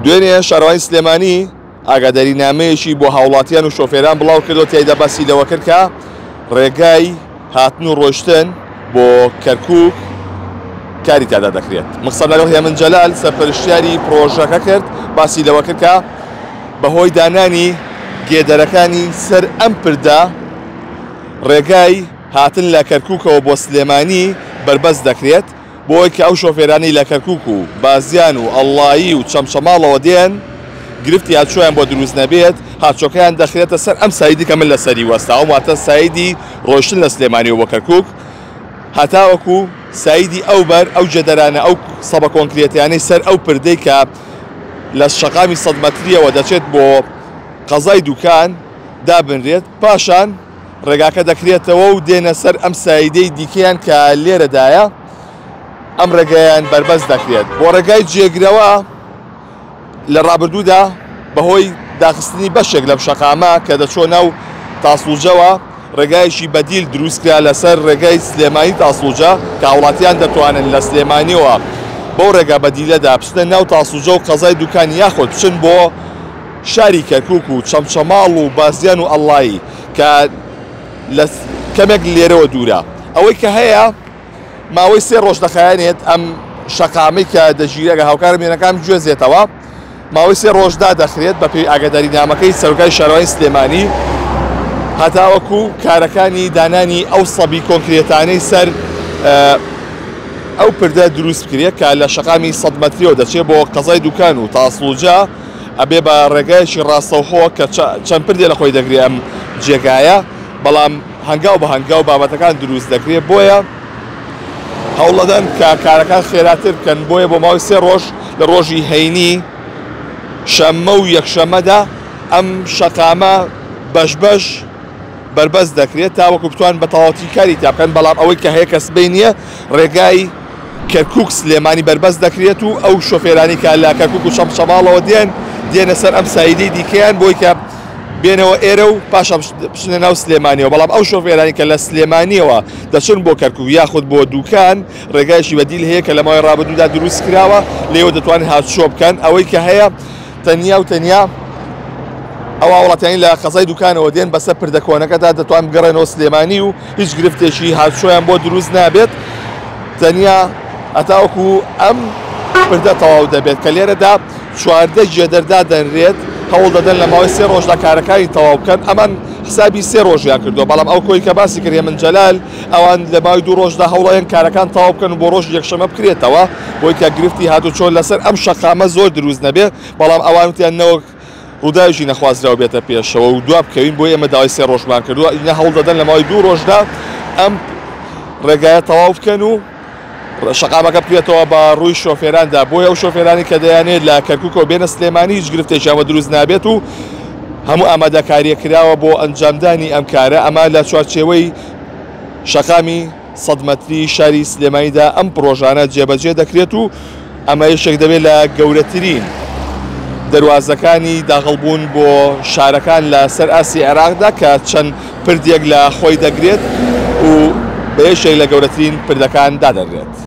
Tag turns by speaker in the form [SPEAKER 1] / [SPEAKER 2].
[SPEAKER 1] دوێنێ شارەوانی سلێمانی ئاگاداری نامەیەکی بۆ هاوڵاتیان و شۆفێران بڵاو کردەوە، تیایدا باسی لەوە کرد کە ڕێگای هاتن و ڕۆشتن بۆ کەرکوک کاری تیادا دەکرێت. من قسەم لەگەڵ هێمن جەلال سەرپەرشتیاری پرۆژەکە کرد، باسی لەوە کرد کە بەهۆی دانانی گێدەرەکانی سەر ئەم پردە ڕێگای هاتن لە کەرکوکەوە بۆ سلێمانی بەربەست دەکرێت، بۆ ئەوەی کە ئەو شۆفێرانەی لە کەرکوک و بازیان و ئەڵڵایی و چەمچەماڵەوە دێن گرفتی هاتوچۆیان بۆ دروست نەبێت، هاتوچۆکەیان دەخرێتە سەر ئەم side ی کە من لەسەری وەستاوم، واتە side ی ڕۆیشتن لە سلێمانیەوە بۆ کەرکوک هەتاوەکو side ی ئەو بەر ئەو جێدەرانە ئەو سەبە کۆنکرێتیانەی سەر ئەو پردەی کە لە شەقامی 100 مەتریەوە دەچێت بۆ قەزای دوکان دابنرێت، پاشان ڕێگاکە دەکرێتەوە و دێنە سەر ئەم side ەی دیکەیان کە لێرەدایە، ئەم ڕێگایان بەربەست دەکرێت. بۆ ڕێگای جێگرەوە لە ڕابردوودا بەهۆی داخستنی بەشێک لەم شەقامە کە دەچۆ ناو تاسڵوجەوە، ڕێگایەکی بەدیل دروستکرا لەسەر ڕێگای سلێمانی تاسڵوجە کە هاوڵاتیان دەتوانن لە سلێمانیەوە بەو ڕێگا بەدیلەدا بچنە ناو تاسڵوجە و قەزای دوکان یاخود بچن بۆ شاری کەرکوک و چەمچەماڵ و بازیان و ئەڵڵایی کە لە کەمێک لێرەوە دوورە. ئەوەی کە هەیە ماوەی سێ ڕۆژ دەخایەنێت ئەم شەقامەی کە دەگیرێت، ئەگەر هاوکارم وێنەکان بگوێزێتەوە، ماوەی سێ ڕۆژ دادەخرێت بە پێی ئاگاداری نامەکەی سەرۆکای شارەوانی سلێمانی هەتاوەکو کارەکانی دانانی ئەو سەبی کۆنکرێتانەی سەر ئەو پردە دروست بکرێت کە لە شەقامی 100 مەتریەوە دەچێت بۆ قەزای دوکان و تاسڵوجە ئەبێ بە ڕێگایەکی ڕاستەوخۆ کە چەند پردێ لە خۆی دەگرێ ئەم جێگایە، بەڵام هەنگاو بە هەنگاو بابەتەکان دروست دەکرێت، بۆیە هەوڵەدەن کە کارەکان خێراتر بکەن، بۆیە بۆ ماوەی سێ ڕۆژ لە ڕۆژی هەینی، شەممە و یەکشەممەدا ئەم شەقامە بەش بەش بەربەست دەکرێت تاوەکو بتوان بە تەواوەتی کاری تیا بکەن، بەڵام ئەوەی کە هەیە کە سبەی نییە ڕێگای کەرکوک سلێمانی بەربەست دەکرێت و ئەو شۆفێرانی کە لە کەرکوک و چەمچەماڵەوە دێن دێنە سەر ئەم side ەی دیکەیان بۆی کە بێنەوە ئێرە و پاشان بچنە ناو سلێمانیەوە، بەڵام ئەو شۆفێرانی کە لە سلێمانیەوە دەچن بۆ کەرکوک یاخود بۆ دوکان ڕێگایەکی بەدیل هەیە کە لە ماوەی ڕابردوودا دروست کراوە لێوە دەتوانن هاتوچۆ بکەن. ئەوەی کە هەیە تەنیا و تەنیا ئەو هاوڵاتیانی لە قەزای دوکانەوە دێن بەسەر پردە کۆنەکەدا دەتوان بگەڕێنەوە سلێمانی و هیچ گرفتێکی هاتوچۆیان بۆ دروست نابێت، تەنیا هەتاوەکو ئەم پردە تەواو دەبێت کە لێرەدا 14 جێدەردا دەنرێت، هەوڵ دەدەن لە ماوەی سێ ڕۆژدا کارەکانی تەواو بکەن. ئەمان حسابی سێ ڕۆژیان کردووە، بەڵام ئەو کۆی کە باسی کرد هێمن جەلال ئەوان لە ماوەی دوو ڕۆژدا هەوڵەیەن کارەکان تەواو بکەن و بۆ ڕۆژی یەکشەمە بکرێتەوە بۆی کە گرفتی هاتوچۆ لەسەر ئەم شەقامە زۆر دروست نەبێت، بەڵام ئەوان وتیان نەوەک ڕووداوێکی نەخوازراو بێتە پێشەوە و دوا بکەوین، بۆیە ئێمە داوای سێ ڕۆژمان کردووە. ئینا هەوڵ دەدەن لە ماوەی دوو ڕۆژدا ئەم ڕێگایە تەواو بکەن و شەقامەکە بکرێتەوە بە ڕووی شۆفێراندا، بۆیە ئەو شۆفێرانی کە دەیانێت لە کەرکوکەوە بێنە سلێمانی هیچ گرفتێکیان بۆ دروست نابێت و هەموو ئامادەکاریە کراوە بۆ ئەنجامدانی ئەم کارە. ئەمە لە چوارچێوەی شەقامی 100 مەتری شاری سلێمانیدا ئەم پرۆژانە جێبەجێ دەکرێت و ئەمە یەکێک دەبێت لە گەورەترین دەروازەکانی داخڵبوون بۆ شارەکان لە سەر ئاستی عێراقدا کە چەند پردێک لە خۆی دەگرێت و بە یەکێک لە گەورەترین پردەکان دادەنرێت.